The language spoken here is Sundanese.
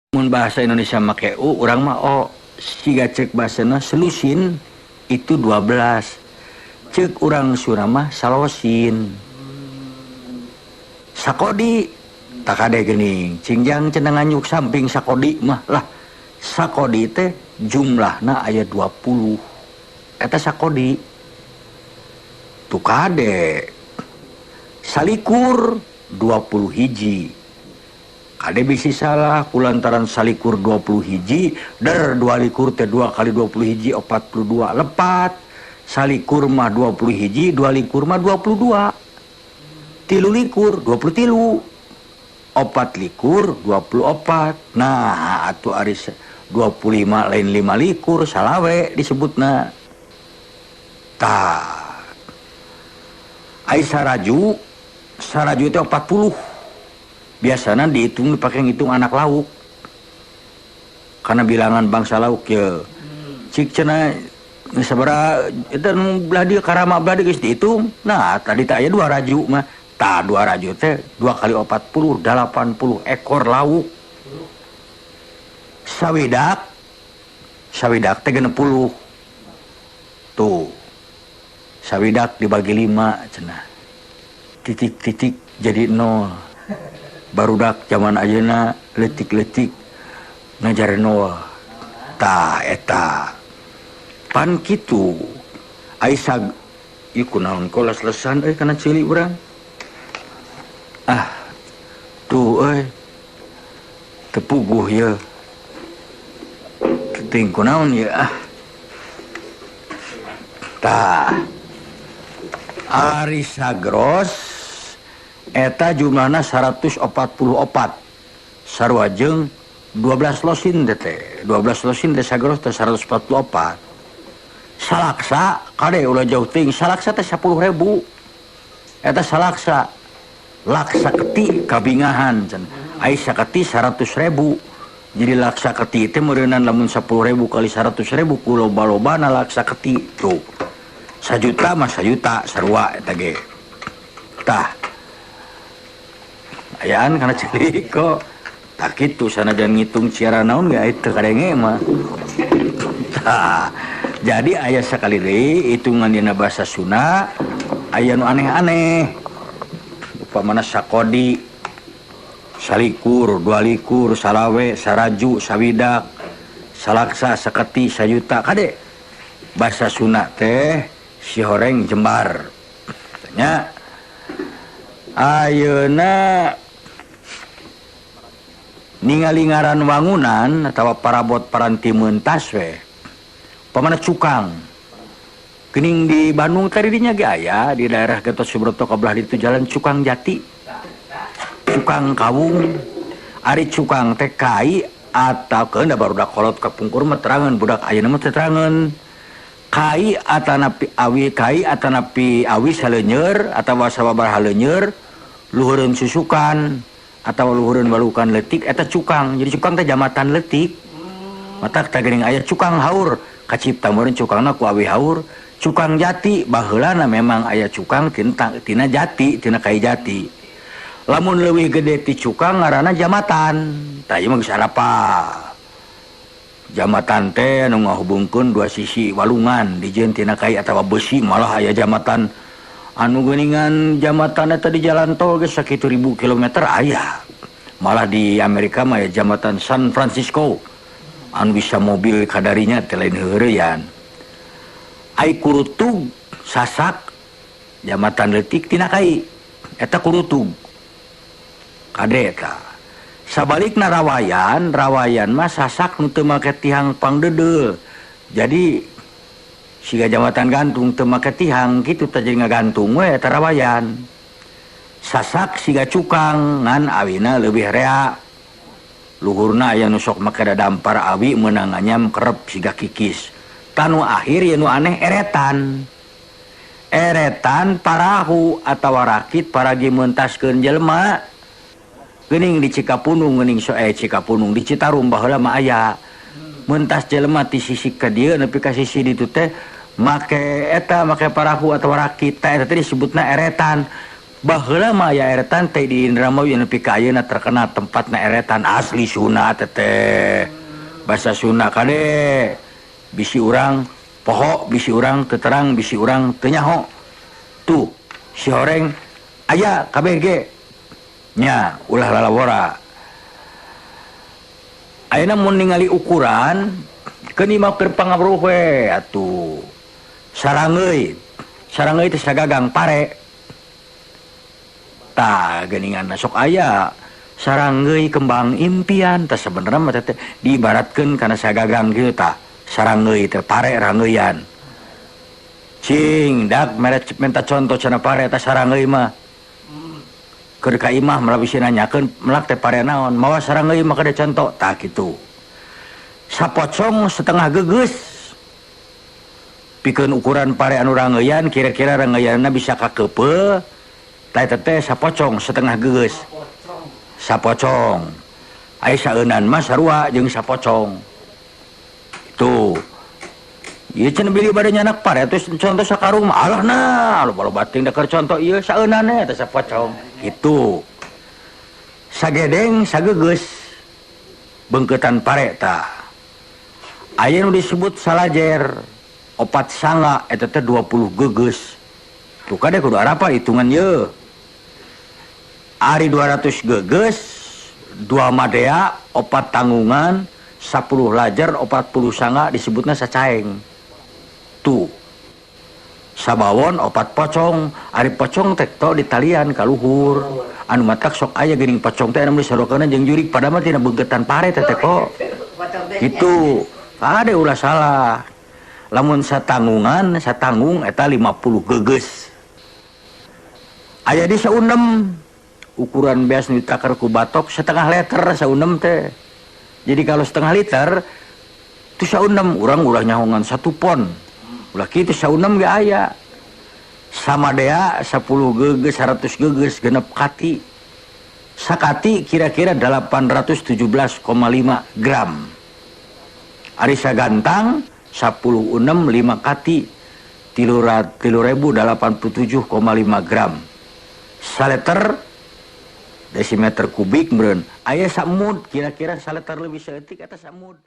Mun bahasa Indonesia make u, urang mah o. Siga cek bahasana selusin itu 12. Cek urang Sunda mah salosin. Sakodi tak kade geuning. Cingjang cenah nganyuk samping sakodi mah lah. Sakodi teh jumlahna aya 20. Eta sakodi. Tuh kade. Salikur 20 hiji. Kade bisi salah kulantaran salikur 20 hiji der 22 teh 2 kali 20 hiji 42 lepat. Salikur mah 20 hiji, 22 mah 22. 23 23. 24 24. Nah, atuh ari 25 lain 25 salawe disebutna. Tah. Ai saraju, saraju teh 40. Biasana dihitung dipakai ngitung anak lauk. Karena bilangan bangsa lauk ya. Cik cenah sabaraha eta nu belah dieu karama belah dieu geus dihitung. Nah, tadi teh aya 2 raju mah. Tah 2 raju teh 2 kali 40, 80 ekor lauk. Sawidak, sawidak teh 60. Tuh. Sawidak dibagi 5 cenah. Titik-titik jadi 0. Barudak zaman ayeuna leutik-leutik ngajar 0. Tah eta. Pan kitu. Ai sag ieu kunaon kolas-lesan euy kana ceuli urang. Ah. Tuh euy. Tepuguh ye. Teuing kunaon ye ah. Tah. Ari sagros eta jumlahna 144. Sarua jeung 12 losin teh. 12 losin teh sagros teh 144. Salaksa kade ulah jauh teuing, salaksa teh 10.000. Eta salaksa. Laksa keti kabingahan cenah. Ai saketi 100.000. Jadi laksa keti teh meureunnan lamun 10.000 kali 100.000 ku loba-lobana laksa keti tuh. Sajuta mah sajuta sarua eta ge. Tah. Ayaan kana ceuli kok. Tah kitu sanajan ngitung ciara naon ge teu kadenge mah. Tah. Jadi aya sakali deui hitungan dina bahasa Sunda aya nu aneh-aneh. Upamana sakodi, salikur, dualikur, salawe, saraju, sawidak, salaksa, saketi, sayuta. Kade bahasa Sunda teh si horeng jembar. Nya ayeuna ningali ngaran wangunan atawa parabot paranti mentas we. Pamana cukang. Geuning di Bandung tadi dinya ge aya di daerah Gatot Subroto ka belah ditu jalan Cukang Jati. Cukang Kawung. Ari cukang teh kai atau keun da barudak kolot kapungkur mah terangan budak ayeuna mah teu terangan. Kai atanapi awi, kai atanapi awi saleuneur atawa sababaraha leuneur luhureun susukan atawa luhureun walukan leutik eta cukang. Jadi cukang teh jamatan leutik. Matak teh geuning aya cukang haur, kacipta meureun cukangna ku awi haur. Cukang jati baheulana memang aya cukang tina jati, tina kai jati. Lamun leuwih gede ti cukang ngaranna jamatan. Tah ieu mah geus arapa. Jamatan teh anu ngahubungkeun dua sisi walungan dijieun tina kai atawa besi, malah aya jamatan anu geuningan jamatan eta di jalan tol geus sakitu ribu kilometer aya. Malah di Amerika mah aya jamatan San Francisco anu bisa mobil kadarinya teh lain heureuyan. Ai kurutug sasak jamatan leutik tina kai eta kurutug. Kade eta. Sabalikna rawayan, rawayan mah sasak nu teu make tihang pangdedeul. Jadi siga jambatan gantung teu make tihang kitu teh jadi ngagantung we eta rawayan. Sasak siga cukang ngan awina leuwih rea. Luhurna aya nu sok make dadampar awi meunang nganyam kerep siga kikis. Tanu akhir ye nu aneh eretan. Eretan parahu atawa rakit paragi mentaskeun jelema. Geuning di Cikapundung, geuning so Cikapundung di Citarum baheula mah aya. Mentas jelema ti sisi ka dieu nepi ka sisi ditu teh make eta make parahu atawa rakit teh eta teh disebutna eretan. Baheula mah aya eretan teh di Indramayu nepi ka ayeuna terkenal tempatna eretan asli Sunda teh. Bahasa Sunda kade bisi urang poho, bisi urang teu terang, bisi urang teu nyaho. Tuh si horeng aya kabeh ge nya ulah lalawora. Ayeuna mun ningali ukuran keun imah keur pangabruh we atuh. Sarangeuy, sarangeuy teh sagagang pare. Tah geuningan sok aya sarangeuy kembang impian tah sebenarnya mah teh diibaratkeun kana sagagang kieu tah. Sarangeuy teh pare rangeuyan. Cing dak mere minta contoh cenah pare tah sarangeuy mah. Keur ka imah malah bisi nanyakeun melak teh pare naon, mawa sarangeuy mah kada contoh tah kitu. Sapocong setengah gegeus. Pikeun ukuran pare anu rangeuyan kira-kira rangeuyanna bisa kakeupeuh. Tah eta teh sapocong setengah gegeus. Sapocong. Aya saeunan mah sarua jeung sapocong. Tuh. Ieu cenah bilih bade nyanak pare atuh contoh sakarung mah alah nah, loba-loba teuing da keur contoh ieu saeunan eta sapocong. Kitu. Sagedeng sagegeus beungkeutan pare tah. Aya nu disebut salajer opat sanga eta teh 20 gegeus. Tuh kade kudu arapa hitungan ye. Ari 200 gegeus, 2 madea, 4 tanggungan, 10 lajer, 40 sanga disebutna sacaeng. Tuh. Sabawon 4 pocong, ari pocong teh to ditalian ka luhur. Anu matak sok aya geuning pocong teh anu disarokeunna jeung jurik padahal mah tina beungkeutan pare teh kok. Kitu. Kade ulah salah. Lamun satanggungan, satanggung eta 50 gegeus. Aya di saunem ukuran beas nu ditakar ku batok setengah liter saunem teh. Jadi kalau setengah liter tu saunem urang ulah nyahongan 1 pon. Ulah kitu saunem ge aya. Sama dea 10 gegeus 100 gegeus genep kati. Sakati kira-kira 817,5 gram. Ari sagantang 10 unem 5 kati 3.087,5 gram. Saleter desimeter kubik meureun aya samud kira-kira saleter leuwih saeutik eta samud.